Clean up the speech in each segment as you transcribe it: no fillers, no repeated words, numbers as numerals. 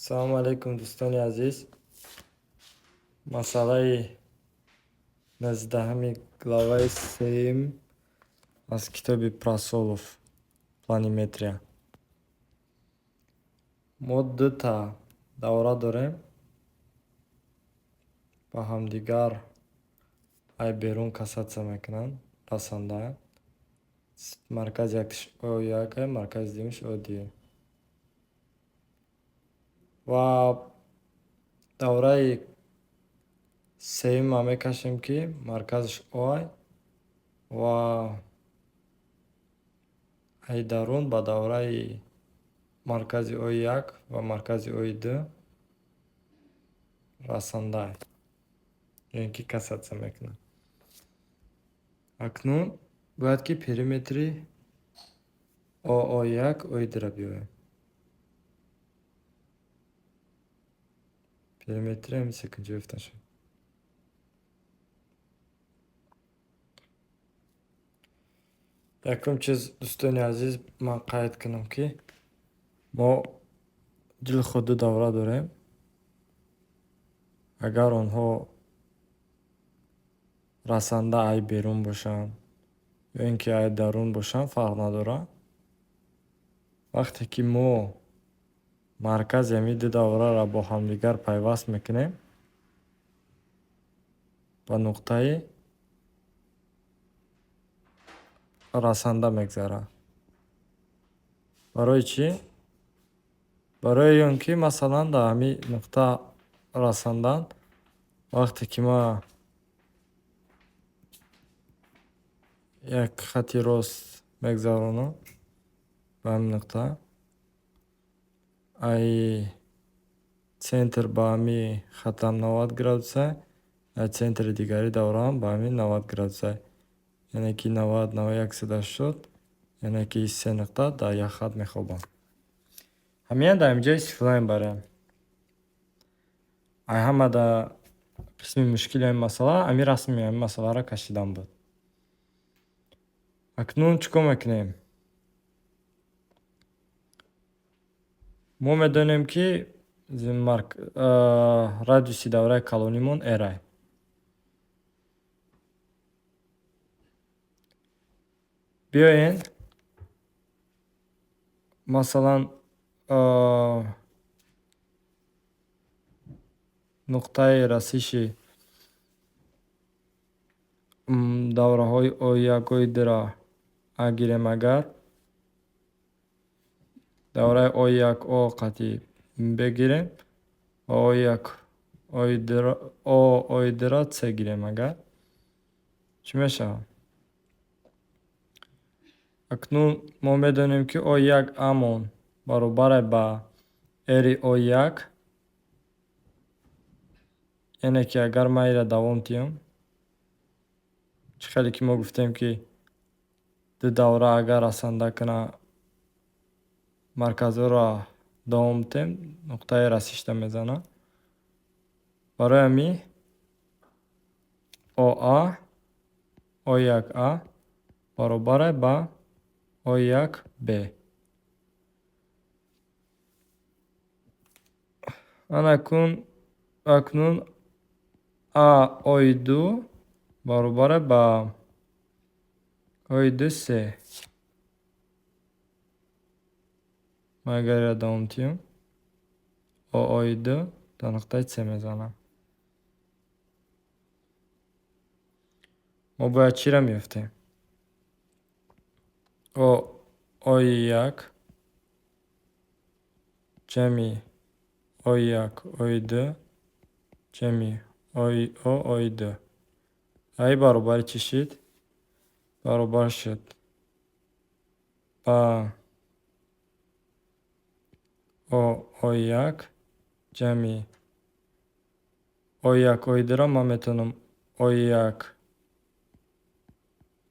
Салому алейкум, дӯстони азиз. Масъалаи 19-уми главаи сеюм аз китоби Прасолов, планиметрия. Мо дута давра дорем, ба ҳамдигар ай берун касаться мекунанд, расандаанд. Маркази якташ О1, маркази дуюмаш О2. Ва давраи сеюмро мекашем, ки марказаш О ва ай дарун ба давраи маркази О1 ва маркази О2 расанда, ё ин ки касаться мекунад. Акнун бояд ки периметри ОО1 О2-ро биёвем. Периметри ҳамин секунҷа ёфта шуд. Якум чиз, дӯстони азиз, ман қайд кунам, ки мо дилхоҳ ду давра дорем. Агар онҳо расанда ай берун бошанд ё ин ки ай дарун бошанд, фарқ надорад. Вақте ки мо маркази ҳамин ду давраро бо ҳамдигар пайваст мекунем, ба нуқтаи расанда мегзарад. Барои чӣ? Барои он ки, масалан, дар ҳамин нуқта расандан, вақте ки ман як хати рост мегзаронам ба ҳамин нуқта, ай центр ба ҳамин хатам 90 градуса, ай центри дигари давраам ба ҳамин 90 градуса. Яъне ки 90, 90, 180, яъне ки се нуқта дар як хат мехобанд. Ҳамина дар инҷа истифода мебарем. Ай ҳама дар қисми мушкили ҳамин масъала ҳамин расми ҳамин масъаларо кашидан буд. Акнун чӣ кор мекунем? Мо медонем, ки радиуси давраи калонимон r ай. Биёен, масалан, нуқтаи расиши давраҳои О1, О2-ро А гирем. Агар давраи О1 О қатъи Б гирем ва О1 О О2-ро С гирем, агар чӣ мешавад? Акнун мо медонем, ки О1 Амон баробар ба r О1, яъне ки агар ман инро давом диҳам, чӣ хеле ки мо гуфтем, ки ду давра агар расанда кунад, марказҳоро давом диҳем, нуқтаи расишда мезанад. Барои ҳамин ОА О1А баробар ба О1Б. Акнун А О2 баробар ба О2 С. Ман агар инро давом диҳам, О2 дар нуқтаи С мезанам. Мо бояд чиро меёфтем? О1 ҷамъи О1 О2 ҷамъи О О2 ай баробари чӣ шуд? Баробар шуд ба О О1 ҷамъи О1 О2-ро ман метавонам О1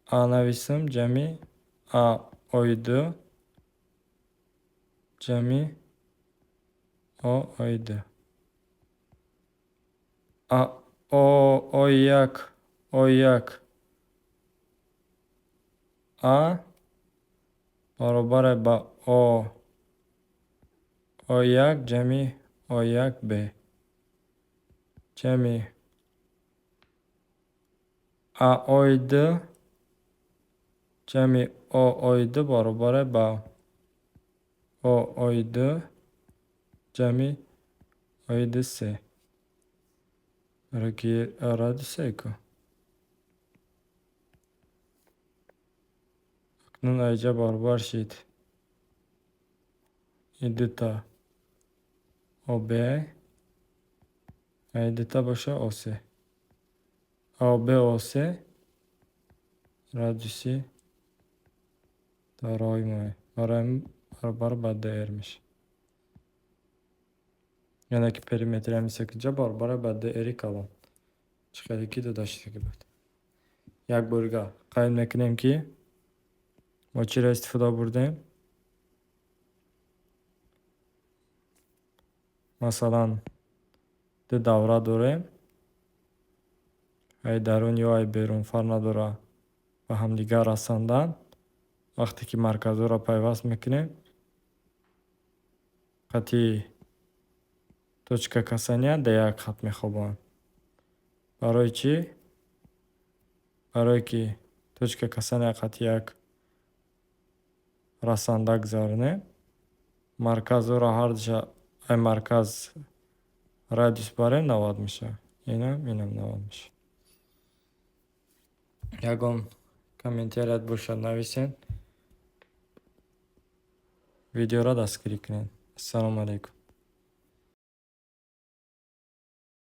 А нависам, ҷамъи А О2 ҷамъи О О2. О1 О1 А баробар ба О О1 ҷамъи О1 Б ҷамъи АОи д ҷамъи ООи д баробар ба ООи д ҷамъи ои д се. Барое ки радиусе ку. Акнун айҷа баробар шид и дута ОБ, ай дута боша ОС. ОБ ОС радиуси давраҳои мо барои баробар ба ДР мешавад. Яъне ки периметри ҳамин секунҷа баробар ба ДРи калон. Чӣ хеле ки дода шудагӣ буд. Як борига қайд мекунем, ки мо чиро истифода бурдем. Масалан, ду давра дорем. Ай дарун ё ай берун фарқ надорад, ба ҳамдигар расандан. Вақте ки марказҳоро пайваст мекунем, қати точка касания дар як хат мехобанд. Барои чӣ? Барое ки точка касания қати як расанда гузаронем, марказҳоро ҳардуша ай марказ радиус барем, 90 мешавад. Инам 90 мешавад. Ягон комментарият бошад, нависед. Видеоро дастгирӣ кунед. Ассалому алайкум.